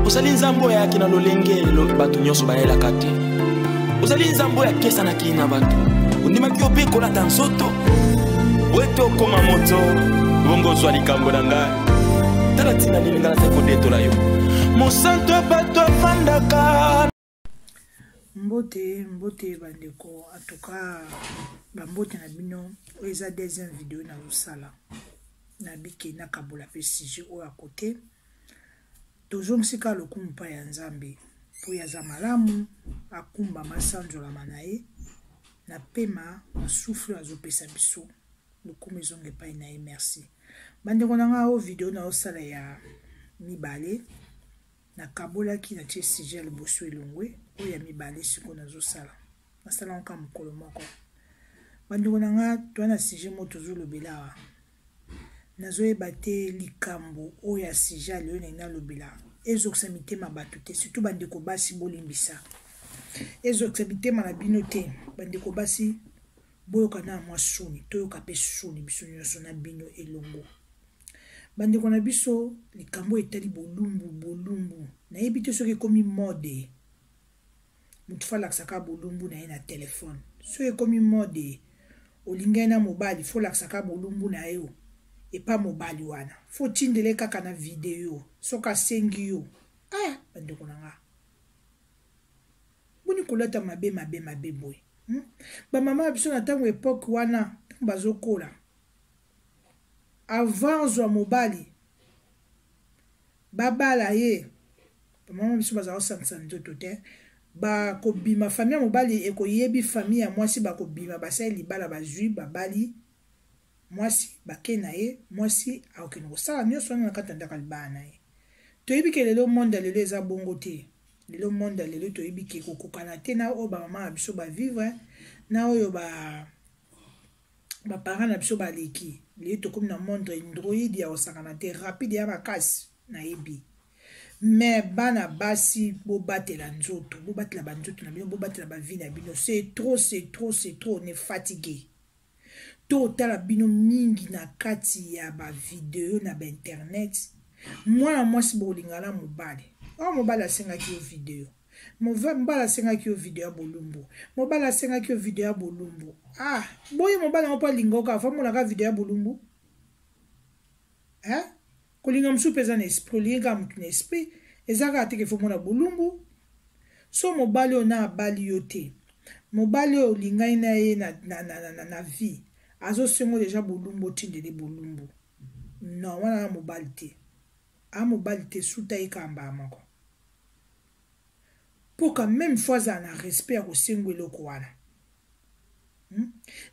Ozali Nzambe oyo ayaki na lolenge bato nyonso bayelaka te. Ozali Nzambe oyo akesanaki na bato. Ondimaki yo mpe kolata nzoto ete okoma moto, bongo ozwa likambo na ngai. Tala ntina nini ngai nazali kodetola yo. Mosantu ya bato afandaka. Mbote, mbote bandeko, en tout cas bambote na bino. Oyo eza deuxième video nazosala, nabiki nakabola mpe sujet oyo ya kote. Tozongisi kaka lokumu mpa ya Nzambe mpo ye aza malamu, akumbama, asanzolama na ye na pema na souffle azopesa biso. Lokumu ezonga epai na ye. Merci bandeko na ngai. Oyo video naosala ya mibale, nakabolaki, natie sujet ya liboso elongwe, oyo ya mibale sikoyo nazosala, nasala kaka mokolo moko. Bandeko na ngai, toa na sujet moko tozolobela awa. Nazoyeba te likambo oyo ya sujet ya lelo ndenge nalobela ezokisa mitema bato te, surtout bandeko basi. Bolimbisa, ezokisa mitema na bino te. Bandeko basi, boyoka na mwa soni, toyoka mpe soni biso nyonso na bino elongo. Bandeko na biso, likambo etali bolumbu, bolumbu, nayebi te soki ekomi mode. Motu faut alakisaka bolumbu na ye na telefone. Soki ekomi mode, olingai na mobali, faut olakisaka bolumbu na yo epa mobali wana, faut otindele kaka na video soki asengi yo. Ah, bandeko na nga, boni kolata mabe mabe mabe boye, Bamama ya biso na ntango époque wana, ntango bazokola, avant ozwa mobali babala ye, bamama biso bazala kosangisa nzoto te. Bakobima, famille ya mobali ekoyebi famille ya mwasi, bakobima, basali libala, bazwi, babali mwasi, bake na ye, mwasi akokende kosala nyonso wana na kati ya ndako ya libala na ye. Toyebi ke lelo monde ya lelo eza bongo te. Lelo monde ya lelo, toyebi ke kokokana te na oyo bamama na biso bavivre, na oyo ba baparent na biso baleki. Lelo tokomi na monde Android ya kosakana te, rapide ya makasi, nayebi. Mais bana basi, bobatela nzoto, bobatela banzoto na bino, bobatela bavie na bino. C'est trop, c'est trop, c'est trop, on est fatigué. Totala bino mingi na kati ya bavideo na bainternet. Mwana mwasi, bolinga na mobali oyo, mobali asengaki yo video, mobali asengaki yo video ya bolumbu, mobali asengaki yo video ya bolumbu. Ah, boye mobali yango mpo alinga oka afamonaka video ya bolumbu, eh? Kolinga mosusu mpe eza na esprit. Olingi kaka motu na esprit, eza kaka te ke faut mona bolumbu. So mobali oyo na abali yo te, mobali oyo olingani na ye na vie, azosengo deja bolumbu, otindeli bolumbu, non, wana na mobali te, a mobali te, suta ye kaka mbala moko. Mpo quand même faut azala na respect ya kosengo eloko wana,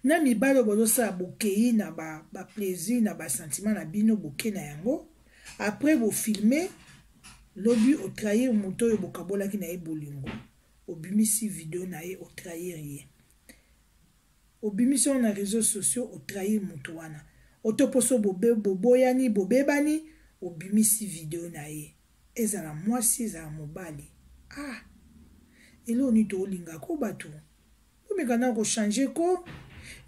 Na mibali oyo bozosala, bokei na baplaisir, ba na basentiment na bino, boke na yango, après bofilme, lobi otrahir moto oyo bokabolaki na ye bolingo, obimisi video na ye, otrahir ye, obimisi yango na réseaux sociaux, otrahir moto wana. Otoposo boboyani, bobebani, obimisi video na ye, ezala mwasi, ezala mobali. Ah, eloko nini toolingako bato? Omeka na kochanger ko,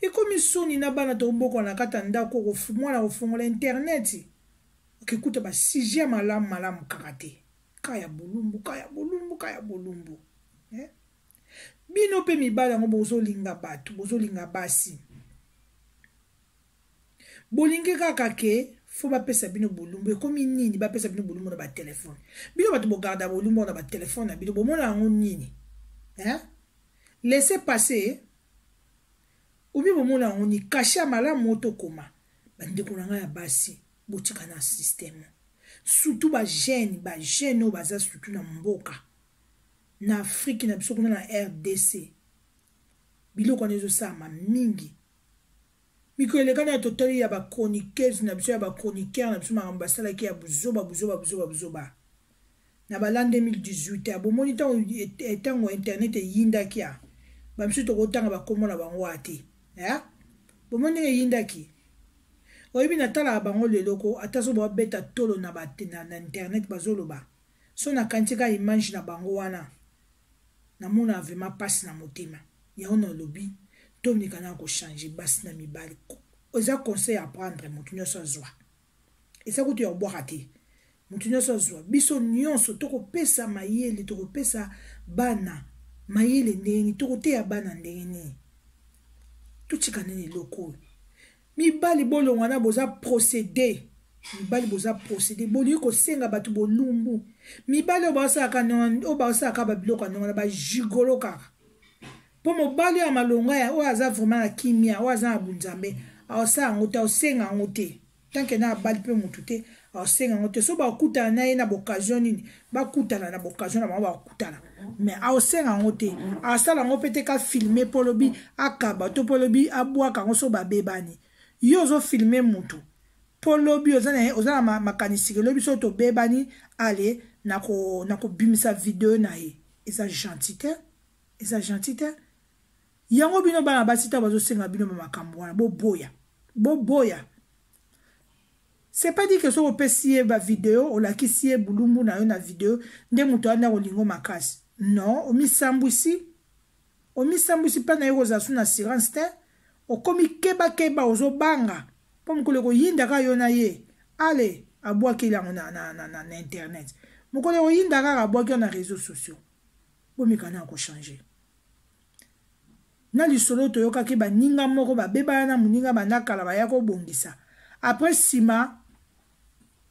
ekomi soni na bana tobokola na kati ya ndako. Mwana kofongola internet, okekuta basujet ya malamu malamu kaka te, ka ya bolumbu, ka ya bolumbu, ka ya bolumbu, eh? Bino mpe mibali yango, bozolinga bato, bozolinga basi, bolingi kaka ke faut bapesa bino bolumbu. Ekomi nini bapesa bino bolumbu na batelefone? Bino bato bogarda bolumbu na batelefone na bino, bomona yango nini, eh? Laissez passer obi, bomona yango ni kashe ya malamu oyo tokoma. Bandeko na ngai ya basi, botika na système, surtout bajeune, bajeune oyo baza surtout na mboka na Afrique na biso kuna na RDC. Biloko wana ezosalama mingi. Mikolo elekani ya totali ya bachroniqueuse na biso, ya bachroniqueur na biso, makambo basalaki ya buzoba, buzoba, buzoba, buzoba na bala 2018 ya bomoni ntango internet eyindaki ya bamisusu, tokotanga bakombo na bango wana te. Bomoni ndenge eyindaki. Oyebi, natalaka bango lelo ko, ata so babeta tolo na internet, bazoloba so, nakanisi kaka image na bango wana, namona vraiment mpasi na motema. Yango nalobi, tomeka na kochanger, basi na mibali. Eza conseil à prendre, moto nyonso azwa. Eza kutu ya kobwaka te. Moto nyonso azwa. Biso nyonso tokopesa mayele, tokopesa bana mayele ndenge nini, tokoteya bana ndenge nini. Totika nini eloko oyo. Mibali bolongwa na boza procédé. Mibali boza procédé. Bolingi kosenga bato bolumbu. Mibali oyo baosalaka oyo baosalaka ba biloko ya ndenge wana ba gigolo kaka. Po mobali oyo ya malonga ya oyo aza vraiment na kimia, oyo aza na bunzambe, aosala yango te, aosenga yango te. Tant que na abali pe mutu te, aosenga yango te. So bakutana na ye na occasion nini? Bakutana na occasion na bango bakutana. Mais aosenga yango te. Asala yango pe te ka filmer po lobi akaba to po lobi abwaka yango so babebani. Yo ozo filmer mutu. Po lobi oza na oza na makanisi ke lobi so tobebani, allez nako nakobimisa video na ye. Eza gentil te. Eza gentil te. Yango bino bana basi ta bazosenga bino ba makambo wana boboya. Boboya. C'est pas dit que soki opesi ye ba video olakisi ye bulumbu na yo na video nde moto wana kolingo makasi. Non, omisambwisi. Omisambwisi mpe na ye kozala su na assurance te. Okomi keba keba ozobanga mpo mokolo ekoyinda kaka yo na ye. Ale abwakeli yango na, na, na, na, na internet. Mokolo ekoyinda kaka abwaki yango na réseaux sociaux. Bomeka na kochanger. Na lisolo toyokaki baninga moko babebana na moninga banda kala baya kobongisa. Après sima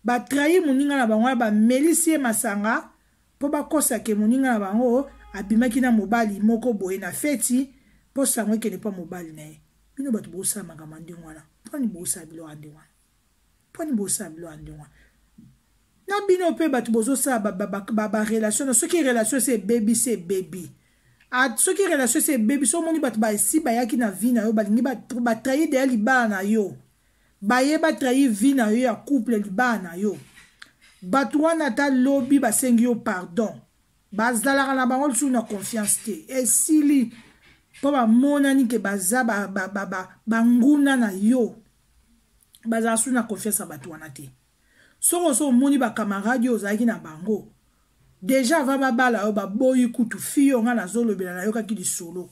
ba trahir moninga na bango bamelisi ye masanga mpo bakosa ke moninga na bango abimaki na mobali moko boye na feti mpo sango ekende mpo mobali na ye. Bino bato bosala makambo ya ndenge wana, mpo nini bosala biloko ya ndenge wana? Mpo nini bosala biloko ya ndenge wana? Na bino mpe bato bozosala barelation na soki relation esi ebebi se ebebi. Soki relation esi ebebi, so omoni bato baesi bayaki na vie na yo, balingi batrahir deya libala na yo, baye batrahir vie na yo ya couple, libala na yo, bato wana ata lobi basengi yo pardon, bazalaka na bango lisusu na confiance te, esili mpo bamonani ke baza banguna na yo, bazala lisusu na confiance ya bato wana te. Soki oso omoni ba camarade oyo ozalaki na bango deja avant babala yo baboyi kutu fille oyo nga nazolobela nayokaki lisolo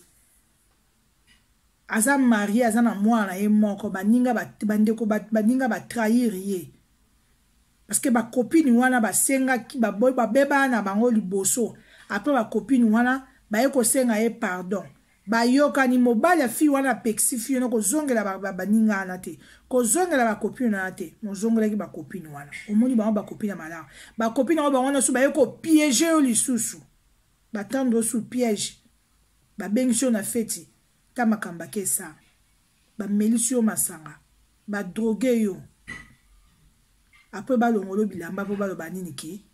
aza marie aza na mwana na ye moko baninga bandeko baninga batrahir ye parce que bacopine wana basengaki baboyi babebana na bango liboso après bacopine wana baye kosenga ye pardon bayokani mobali ya fille wana apekisi fille wana kozongela baninga wana te kozongela bacopine wana te mozongelaki bacopine wana omoni bango bacopine ya malamu bacopine yango bango nyonso baye kopiege yo lisusu batendre yo sous piège babengisi yo na feti ta makambo akesa bamelisi yo masanga badroge yo apres balongolo bilamba mpo baloba nini ke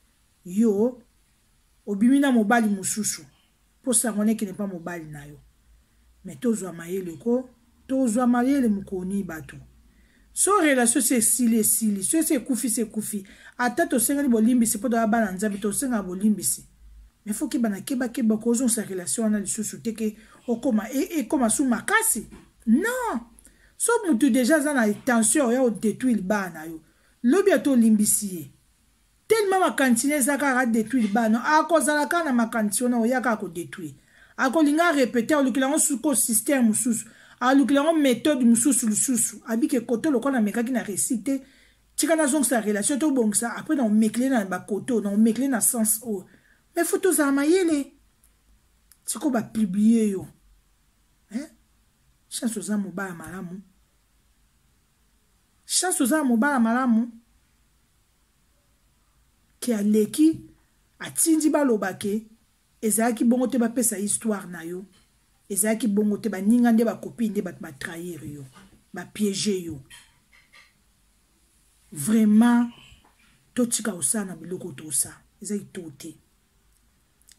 yo obimi na mobali mosusu mpo sango wana ekende mpa mobali na yo. Me tozwa mayele ko, tozwa mayele mokoni bato. So relation se esili esili, so esi ekufi se ekufi. Ata tosengani bolimbisi mpo toya bana Nzambe, tosengaka bolimbisi. Mais faut keba na keba keba kozongisa relation wana lisusu te ke okoma ekoma su makasi. Non! So mutu deja aza na intention ya odetruire bana na yo. Lobi ata olimbisi ye. Tellement makanisi na eza kaka détruire bana, akozala kaka na makanisi wana oya kaka kodétruire. Akolinga répéter, alukela yango suko système mosusu, alukela yango méthode mosusu lisusu. Abike koto lokola namekaki na réussite te, tika nazongisa relation tobongisa après na omekele na bakoto, na omekele na sens oyo. Mais faut tozala mayele. Siko ba publier yo. Hein? Chance oza mobala malamu. Chance oza mobala malamu. Ke aleki atindi baloba ke ezalaki bongo te bapesa histoire na yo ezalaki bongo te baninga nde bakopine nde bato batrahir yo bapiéger yo vraiment totika kosala na biloko tosala eza kitoko te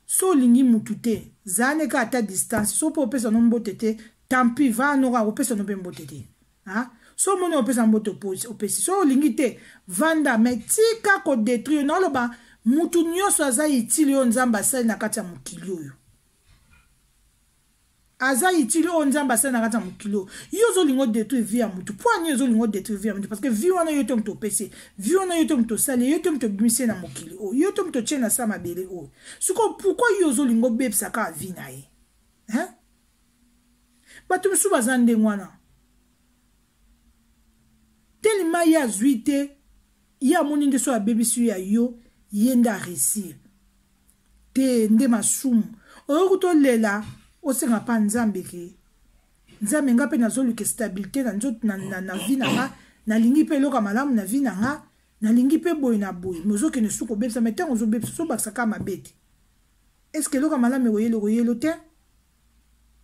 so olingi mutu te zala ne kaka ata distance so mpe opesa no mbote te tant pis va no kaka kopesa no mpe mbote te ha so omoni opesa mbote opesi so olingi te vanda mais tika kodétruire naoloba mutu nyonso aza utile oyo Nzambe asali na kati ya mokili oyo aza utile oyo Nzambe asali na kati ya mokili oyo yo ozolinga odétruire vie ya mutu mpo ani ozolinga odétruire vie ya mutu parce que vie wana yo te moto opesi vie wana yo te moto osali yo te moto obimisi ye na mokili oyo yo te moto otie na sa mabele oyo sikoyo pourquoi yo ozolinga obebisa kaka vie na ye hein? Bato mosusu baza ndenge wana telema ye azwi te. Ye amoni nde so abebisi yo ya yo, ye nde aresir te, nde masumu. Oyoki tolela, osenga mpa Nzambe ke Nzambe, nga mpe nazoluka stabilité na nzoto na vie na nga, nalingi mpe eloko ya malamu na vie na nga, nalingi mpe boye na boye. Me ozokende suka obebisa. Me ntango ozobebisa, ozobakisa kaka mabe te. Est ce que eloko ya malamu ekoyela? Ekoyelo te.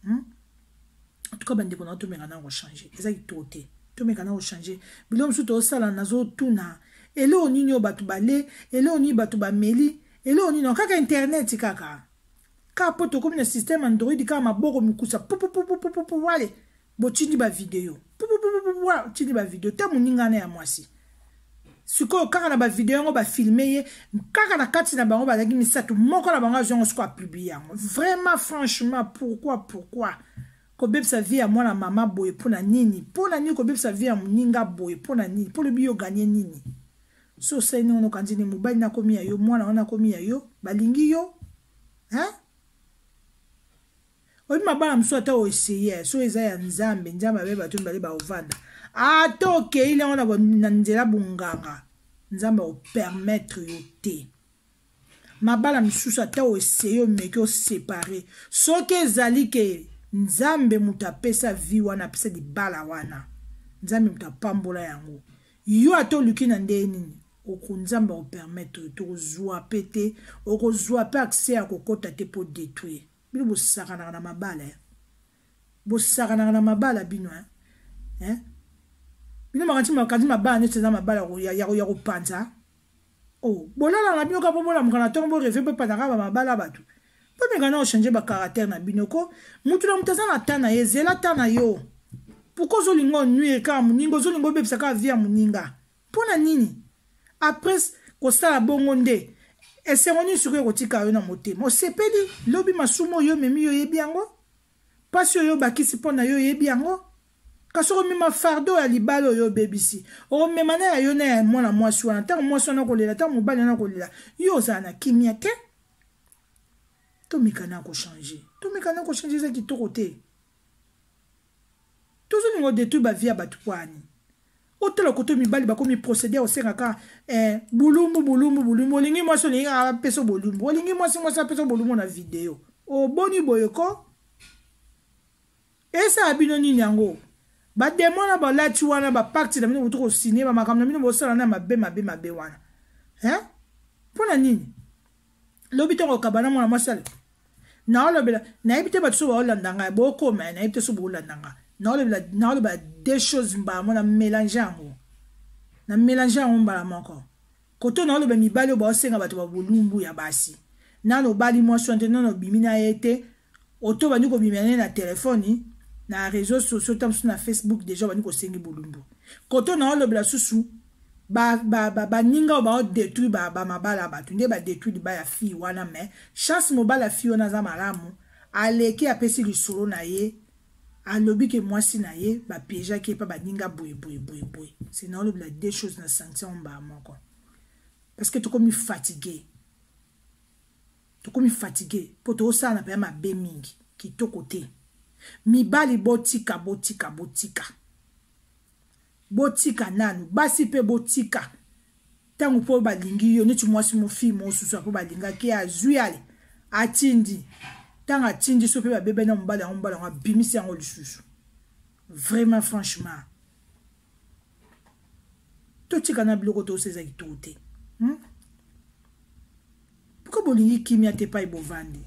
En tout cas, bandeko na, tomeka na kochanger. Eza kitoko te. Tomeka na kochanger biloko mosusu tozosala. Nazotuna, eloko nini oyo bato bale? Eloko nini bato bameli? Eloko nini? Kaka internet, kaka mpo tokomi na système Android, kaka maboko mikusa pupupupupupu, wale botindi bavideo, pupupupupu, otindi bavideo te. Moninga na ya mwasi sikoyo, kaka na bavideo yango bafilmer ye kaka na kati na bango, bazalaki misato, moko na bango azwi yango, sikoyo apublier yango. Vraiment, franchement, pourquoi, pourquoi kobebisa vie ya mwana mama boye? Mpo na nini? Mpo na nini kobebisa vie ya moninga boye? Mpo na nini? Mpo lobi yo gagner nini? So osali ndenge wana, okanzi nini? Mobali nakomi ya yo, mwana wana akomi ya yo, balingi yo, hein? Oyebi, mabala mosusu, ata oessayer, so eza ya Nzambe, Nzambe abe bato mibale baovanda, ata okeili yango na nzela bonganga, Nzambe akopermettre yo te. Mabala misusu, ata oessayer, omeki oséparer, soki ezali ke Nzambe moto apesa vie wana, apesa libala wana, Nzambe moto apambola yango, yo ata oluki na ndenge nini, Nzambe akopermettre yo, tokozwa mpe te, okozwa mpe accès ya kokɔta te mpo détruire bino. Bosakanaka na mabala, bosakanaka na mabala bino, eh? Bino makanisi mabala nyonso eza mabala ya kopanza. Oh, bolala na bino kaka mpo bolamuka na ntongo, borêver mpo epanzaka bamabala. Bato bomeka na ochanger bacaractère na bino ko. Mutu na mutu aza na ta na ye, zela ta na yo. Pourquoi ozolinga onuire kaka moninga? Ozolinga obebisa kaka vie ya moninga mpo na nini? Après kosala bongo nde esengo nini sikoyo ekotika yo na motema? Osepeli lobi masumu oyo omemi, yo oyebi yango. Mpasi oyo obakisi mpo na yo, oyebi yango. Kasi okomema fardeau ya libala oyo obebisi, okomema na ya yo na ya mwana mwasi wana. Ntango mwasi wana kolela, ntango mobali wana kolela, yo ozala na kimia te. Tomeka na kochanger, tomeka na kochanger. Eza kitoko te. Tozolinga odétruire bavie ya bato kwani? Otala koto mibali bakomi procéder, osengaka bulumbu, bulumbu, bulumbu. Olingi mwasi, olingi apesa bolumbu, olingi mwasi, mwasi apesa bolumbu na video. Oboni boye ko esala bino nini yango? Badémon wana balati wana, bapacte na bino boto kosigner, bamakambo na bino bosala na mabe mabe mabe wana, hein? Mpo na nini? Lobi ntongo okaba na mwana mwasi ale naolobela, nayebi te bato so baolanda ngai, bokoma, nayebi te so boolanda ngai. Naolobela, naoloba deux choses mbala mo, na mélange yango, na mélange yango mbala moko. Koto naoloba mibali oyo baosenga bato babolumbu ya basi. Nano obali mwasi wana te, nano obimi na ye te, oto bandi kobima na ye na telefone, na réseau sociaux, ta mosusu na Facebook, déjà bandi kosengi bolumbu. Koto naolobela susu baninga oyo baodétruire bamabala ya bato, nde badétruire libala ya fille wana. Mais chance, mobali ya fille wana aza malamu, aleki, apesi lisolo na ye, alobi ke mwasi na ye bapiégeaki ye mpa baninga boye boye boye boye. C'est naolobela deux choses na sanction mbala moko, parce que tokomi fatigué, tokomi fatigué mpo tozosala na mpenza mabe mingi, kitoko te. Mibali, botika, botika, botika, botika nanu. Basi mpe botika. Ntango mpo balingi yo neti mwasi, mofille mosusu mpo balingaki ye, azwi, ale atindi. Ntango atindi so mpe babebani na mobali yango, mobali yango abimisi yango lisusu. Vraiment, franchement, totika na biloko tosa, eza kitoko te, Pourquoi bolingi kimia te? Epai bovandi,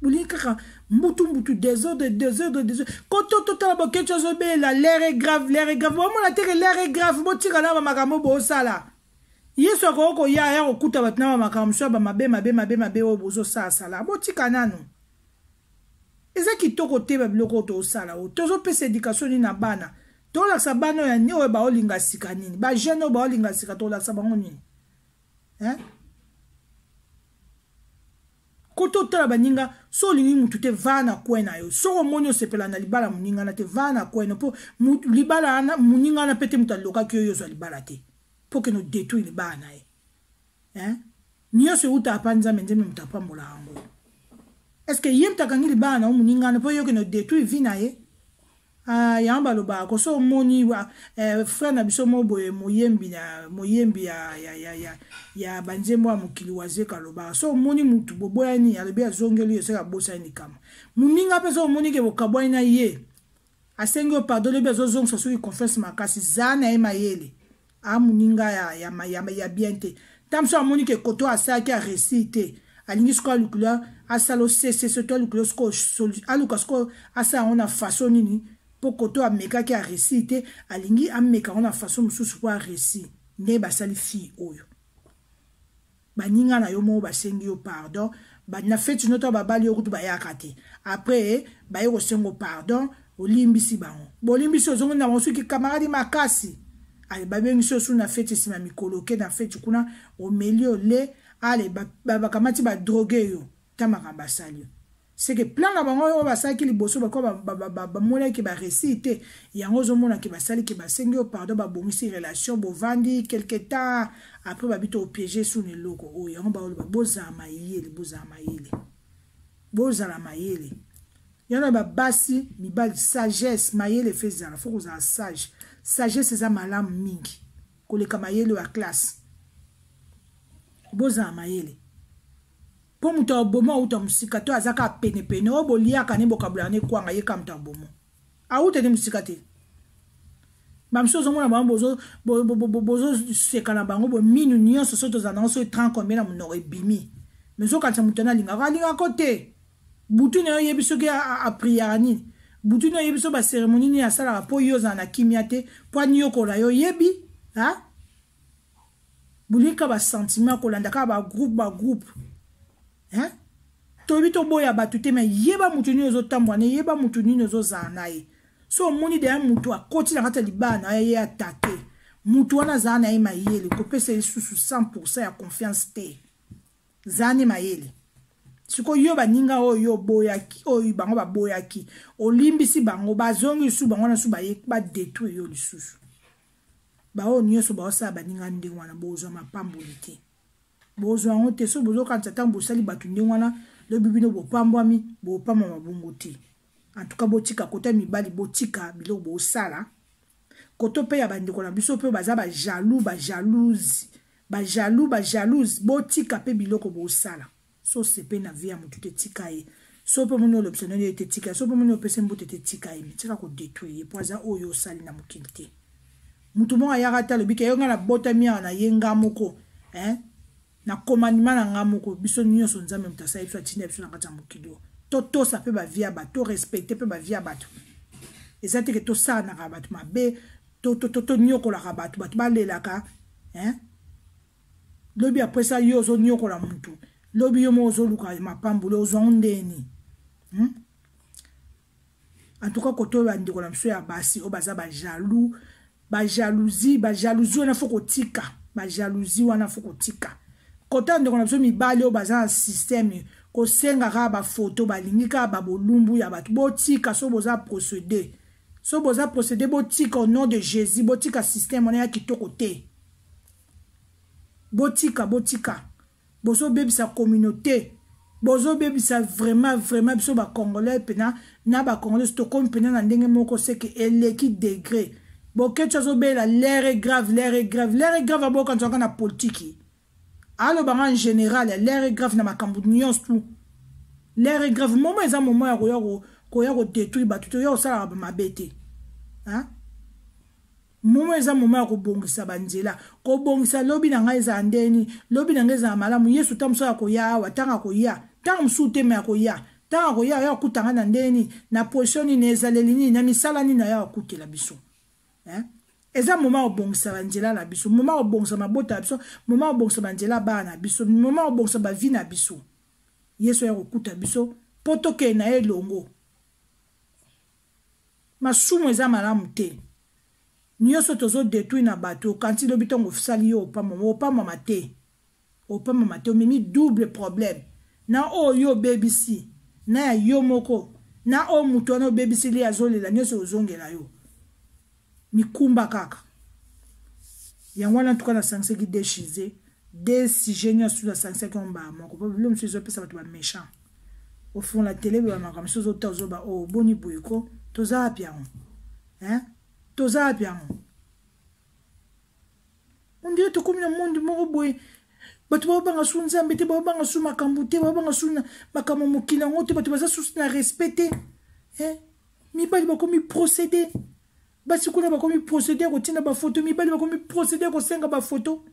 bolingi kaka mbutu mbutu, désordre, désordre, désordre. Koto totala Bokeci azobelela: "L'heure est grave, l'heure est grave." Bomona teke l'heure est grave. Botika na bamakambo bosala. Yesu akoki koya, aya kokuta bato na bamakambo mosusu ya bamabe mabe mabe mabe oyo bozosalasala. Botika nanu, eza kitoko te. Babiloko oyo tozosala oyo, tozopesa éducation nini na bana? Tolakisa bana oyo ya oyo baolinga sika nini? Bajeune oyo baolinga sika, tolakisa bango nini, hein? Kote otala baninga, so olingi mutu te, va na coin na yo. Soki omoni osepela na libala moninga na te, va na coin, mpo libala wana, moninga wana mpe te moto alokaki yo, yo ozwa libala te mpo kende odétruire libala na ye, hein? Nyonso eutaka mpa Nzambe. Nzambe moto apambola yango. Est ce que ye moto akangi libala na yo, moninga wana, mpo yo kende odétruire vie na ye? Ah, yango balobaka ko so omoni eh, frère na biso mo boye moyembi na moyembi ya, ya, ya, ya, ya banzembo ya mokili wazeka alobaka so omoni mutu boboyani alobi azongeli yo seke abosani likambo moninga mpe so omoni ke bokabwani na ye asengi yo pardon lobi azozongisa soki confiance makasi zaa na ye mayele a moninga ya, ya, ya, ya bien te ntango mosusu amoni ke koto asalaki aresir te alingi sikoyo alukila asala osesese to alukila sikoyo aluka sikoyo asala yango na façon nini mpo koto amekaki aresir te alingi ameka yango na façon mosusu mpo aresir nde basali fille oyo baninga na yo moko basengi yo pardon na feti no to babali yo kutu bayaka te après baye kosengo pardon olimbisi bango bolimbisi ozongi na bango soki camarade makasi ale babengisi yo su na feti nsima mikolo oke na feti kuna omeli ole ale bakamati badroge yo ta makambo asali yo seke plan na bango oyo basalaki liboso bakoa bamonaki baresir te yango ozomona ke basali ke basengi yo pardon babongisi relation bovandi quelque temps après babi topiege su na eloko oyo yango baoloba bozala mayele bozala mayele bozala mayele yana babasi mibali sagesse mayele fe ezala fo kozala sage sagesse eza malamu mingi koleka mayele ya classe bozala mayele mpo moto ya bomo auta mosika to aza kaka penepene oyo boliaka ne bokabulaka ne kwanga ye kaka moto ya bomo auta ne mosika te bamosusu ozomona bango bozoseka na bango bominu nyonso soki tozala nango soki 30 combien na monoko ebimi mais ozokanisa moto wana alingaka alingako te butu na yo oyebi soki apriaka nini butu na yo oyebi soki baceremonie nini asalaka mpo yo ozala na kimia te mpo aniokola yo oyebi bolingi kaka basentiment kolanda kaka bagroupe bagroupe hein? toyebi toboya bato te me yeba moto nini ozotambola na ye yeba moto nini ozozala na ye so omoni deya moto akoti na kati ya libala na ye ye atake moto wana azala na ye mayele kopesa ye lisusu 100 pourcent ya confiance te zala nde mayele sikoyo yo baninga oyo yo oboyaki oyo bango baboyaki olimbisi bango bazongi lisusu bango wana lisusu baye badetruire yo lisusu baoyo nyonso baosala baninga ndenge wana bozwa mapamboli te bozwa yango te soki bozokanisa ntango bosali bato ndenge wana lobi bino bopambwami bopambwama bongo te antuka botika kota mibali botika biloko bosala koto mpe ya bandeko na biso mpe baza bajaloux bajalouse bajaloux bajalouse botika mpe biloko bosala so osepe na vie ya motu te tika ye so mpe omoni olobisa nani ye te tika ye so mpe omoni opesa mbote te tika ye tika kodetruire ye mpo aza oyo osali na mokili te motu moko ayaka te alobi ke yo ngai nabotami awa na ye nga moko eh? na commandement na nga moko biso nyonso nzambe moto asali biso atinda biso na kati ya mokili oyo totosa mpe bavie ya bato torespecte mpe bavie ya bato eza te ke tosalanaka bato mabe tonyokolaka bato bato balelaka eh? Lobi après ça yo ozo niokola mutu. Lobi yo moko ozo luka mapamboli ozwa ngo ndeni. Hmm? En tout cas koto ba ndeko na biso ya basi oyo baza ba jaloux, ba jalousie, ba jalousie wana faut kotika, ba jalousie wana faut kotika. Kota ndeko na biso mibali oyo baza na système kosenga kaka ba photo balingi kaka ba bolumbu ya bato botika so boza procédé so boza procédé botika au nom de Jésus botika système wana ya kitoko te. Botika botika bozobebisa communauté bozobebisa vraiment vraiment biso bacongolais mpena na bacongolais tokomi mpena na ndenge moko seke eleki degre boketshu azobela l'air est grave l'air est grave l'air est grave abokanzwaka na politiki alobanga en général l'air est grave na makambo nyonso tout l'air est grave momo eza momo ya koya koya kodétruire bato te oya kosalaka mabe te hein? Momo eza momo ya kobongisa banzela kobongisa lobi na ngai ezala ndeni lobi na ngai ezala malamu yesu ntango mosusu akoya awa ntango akoya ntango mosusu te me akoya ntango akoya aya akuta ngai na ndeni na position nini na ezaleli nini na misala nini aya akutela biso eh? eza moma kobongisa banzela na biso moma kobongisa mabota na biso moma kobongisa banzela bana na biso moma kobongisa bavi na biso yesu aya kokuta biso mpo tokende na ye elongo Masumu eza malamu te. Nioso tozo detruire na batu okanisi lobi tongo osali yo opambwama opambwama te opambwama te omemi double problème na oyo yo obebisi na ya yo moko na oyo mutu wana obebiseli ye azolela nioso ozongela yo mikumba kaka yango wana ntuka nasangisaki de chize de sujet nyonso nasangisaki yango mbala moko po bilo mosusu ezopesa bato ba méchant ofungola tele boye makambo mosusu ozota ozoba o oh, boni boye ko toza wapi yango? Hein? Toza wapi yango? On dirait tokomi na monde moko boye bato babanga su nzambe te, babanga su makambo te, babanga su makambo mokili yango te, bato baza susu na respect te. Eh? Mibali bakomi procédé, basi kuna bakomi procédé ya kotinda bafoto, mibali bakomi procédé ya kosenga bafoto.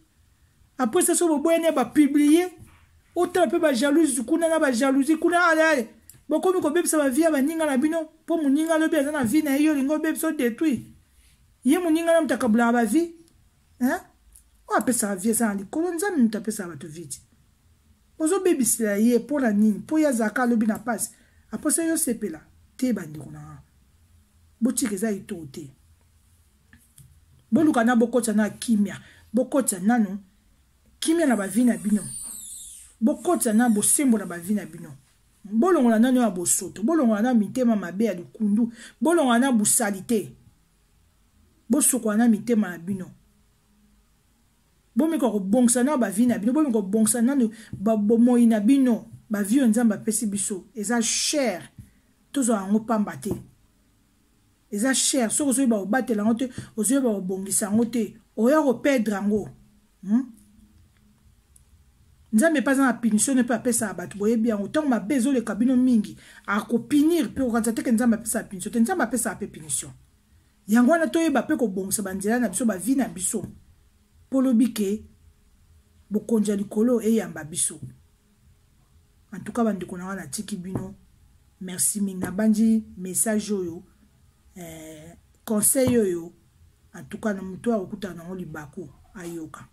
Après ça, so boboyani ya bapublie, otala mpe bajalouse kuna na bajalousie kuna, ale ale bokomi kobebisa bavie ya baninga na bino, mpo moninga alobi aza na vie na ye, yo olingi obebisa, odétruire ye. Moninga na moto akabulaka bavie, oyo apesaka vie eza na likolo. Nzambe moto apesaka bato vie ti ozobebisela ye mpo na nini? Mpo ye azalaka alobi na mpasi, aposa yo osepela te. Bandeko na nga, botika, eza kitoko te. Boluka na bokotisa na kimia, bokotisa nanu kimia na bavie na bino, bokotisa na bosembo na bavie na bino. Bolongola nano ya bosoto, bolongola na mitema mabe ya likundu, bolongola na busali te, bosokola na mitema na bino. Bomeka kobongisa na bavie na bino, bomeka kobongisa nano bomoi na bino. Bavie oyo Nzambe apesi biso eza cher, tozwa yango pamba te, eza cher. Soki ozoyeba kobatela yango te, ozoyeba kobongisa yango te, oya koperdre yango, Nzambe mpe aza na punition mpe apesaka bato. Boyebi yango, ntango mabe ezoleka bino mingi, akopunir mpe. Kokanisa teke Nzambe apesaka punition te, Nzambe apesaka mpe punition. Yango wana toyeba mpe kobongisa banzela na biso, bavie na biso, mpo lobi ke bokonzi ya likolo eyamba biso. En tout cas, bandeko na nga, natiki bino. Merci mingi. Nabandi message oyo, conseil oyo, en tout cas na moto oyo akokutana nango libaku, ayoka,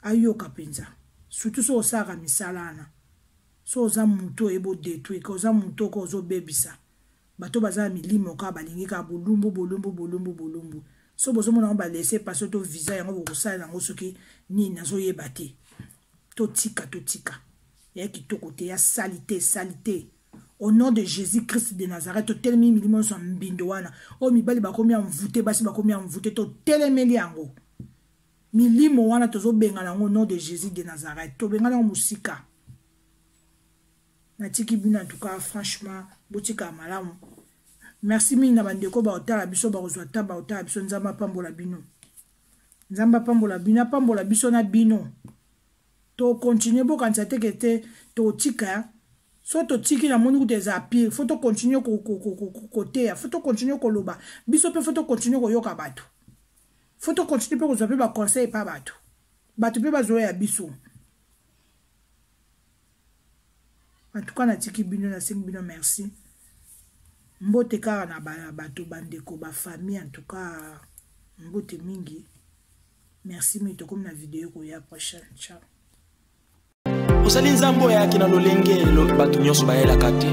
ayoka mpenza. Surtout soki osalaka misala wana, so oza motu oyebi odétruire, oza motu oko ozobebisa bato, baza na milimo kaka balingi kaka bolumbu, bolumbu, bolumbu, bolumbu. So bozomona yango, balaissez-passer to visa yango, bokosalela yango soki nini, nazoyeba te. Totika, totika ya kitoko te, ya sali te, sali te. Au nom de Jésus Christ de Nazareth, totelemi milimo nyonso ya mbindo wana oyo mibali bakomi ya mvute, basi bakomi ya mvute. Totelemeli yango, milimo wana tozobengana yango. Au nom de Jésus de Nazareth, tobengana yango mosika. Natiki bino. En tout cas, franchement, botika malamu. Merci mingi na bandeko baotala biso, bakozwa ta baotala biso. Nzambe apambola bino, Nzambe apambola bino, apambola biso na bino. Tocontinue, bokanisa teke te totika. So totiki, namoni kuta eza pire. Faut tocontinue koteya, faut tocontinue koloba biso mpe, faut tocontinue koyoka bato, faut tocontinue mpe kozwa mpe baconseil epa bato, bato mpe bazoya biso. En tout cas, natiki bino, nasengi bino merci. Mbote kaka na bato, bandeko, bafamille, en tout cas mbote mingi, merci mingi. Tokomi na video koya prochaine. Ciao. Ozali Nzambe oyo ayaki na lolenge bato nyonso bayelaka te.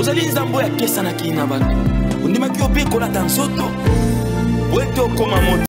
Ozali Nzambe oyo akesanaki na bato, ondimaki yo mpe kolata nzoto po ete okóma moto.